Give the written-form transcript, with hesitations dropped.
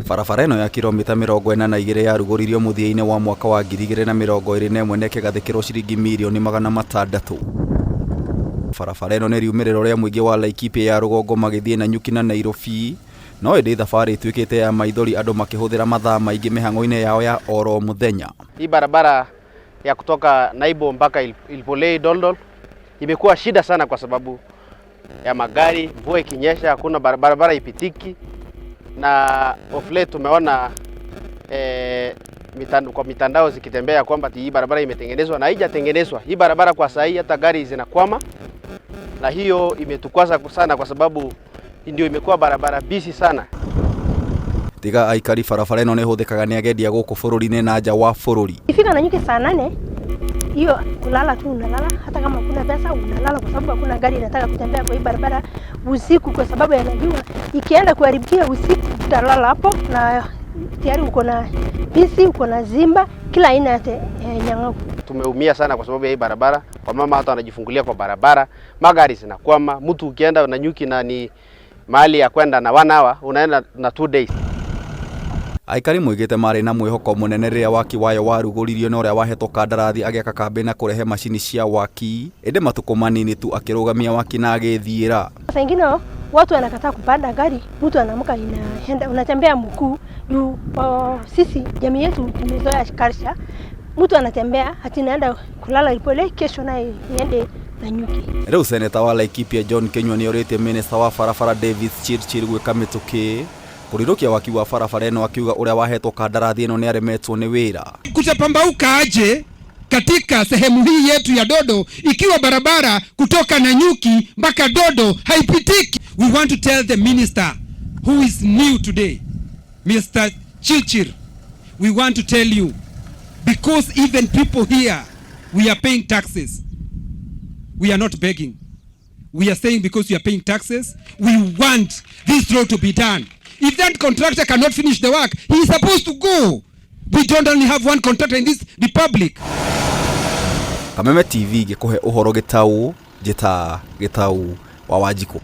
Barabara ĩno ya kilomita 42 yarugũririo mũthia-inĩ wa mwaka wa 2021 na ĩkĩgathĩkĩrwo ciringi mirioni 600. Barabara ĩno nĩ riumĩrĩro rĩa mũingĩ wa Laikipia ya rũgongo magĩthiĩ Nanyuki na Nairobi, no ĩndĩ thabarĩ ĩtuĩkĩte ya maithori andũ makĩhũthĩra mathaa maingĩ mĩhang'o-inĩ yao ya oro mũthenya. Hii barabara ya kutoka Naibo mpaka Ilpolei Doldol imekuwa shida sana kwa sababu ya magari. Mvua ikinyesha hakuna barabara ipitiki, na of late tumeona kwa mitandao zikitembea kwamba hii barabara imetengenezwa na haijatengenezwa. Hii barabara kwa saa hii hata gari zinakwama, na hiyo imetukwaza sana kwa sababu ndio imekuwa barabara busy sana. Tiga aikari, barabara ĩno nĩ ĩhũthĩkaga nĩ agendi a gũkũ bũrũri-inĩ na nja wa bũrũri. Ikifika Nanyuki saa 8 hiyo kulala tu unalala, hata kama hakuna pesa unalala, kwa sababu hakuna gari inataka kutembea kwa hii barabara usiku, kwa sababu yanajua ikienda kuharibikia usiku utalala hapo, na tayari uko na fisi, uko na simba, kila aina ya nyang'au. Tumeumia sana kwa sababu ya hii barabara. Wamama hata wanajifungulia kwa barabara, magari zinakwama. Mtu ukienda Nanyuki na ni mahali ya kwenda na 1 hour, unaenda na 2 days. Aikari moigĩte marĩ na mwĩhoko mũnene rĩrĩa waki wayo warugũririo na ũrĩa wahetwo kandarathi agĩaka kambĩ na kũrehe macini cia waki, ĩndĩ matukũ manini tu akĩrũgamia waki na agĩthiĩra. Saa ingine watu wanakataa kupanda gari, mtu anaamka inaenda unatembea mguu juu. Sisi jamii yetu tumezoea culture, mtu anatembea ati naenda kulala Ilpolei, kesho naye niende Nanyuki. Rĩu seneta wa Laikipia John Kinyua nĩ orĩtie minista wa barabara Davis Chirchir gwĩka mĩtũkĩ kũrirũkia waki wa barabara ĩno, akiuga ũrĩa wahetwo kandarathi ĩno nĩ aremetwo nĩ wĩra. Kutapambauka aje katika sehemu hii yetu ya Dodo ikiwa barabara kutoka Nanyuki mpaka Dodo haipitiki? We want to tell the minister who is new today, Mr. Chirchir, we want to tell you, because even people here, we are paying taxes. We are not begging. We are saying because we are paying taxes, we want this road to be done. If that contractor cannot finish the work, he is supposed to go. We don't only have one contractor in this republic. Kameme TV gĩkũhe ũhoro gĩtau njĩta Gĩtau wa Wanjikũ.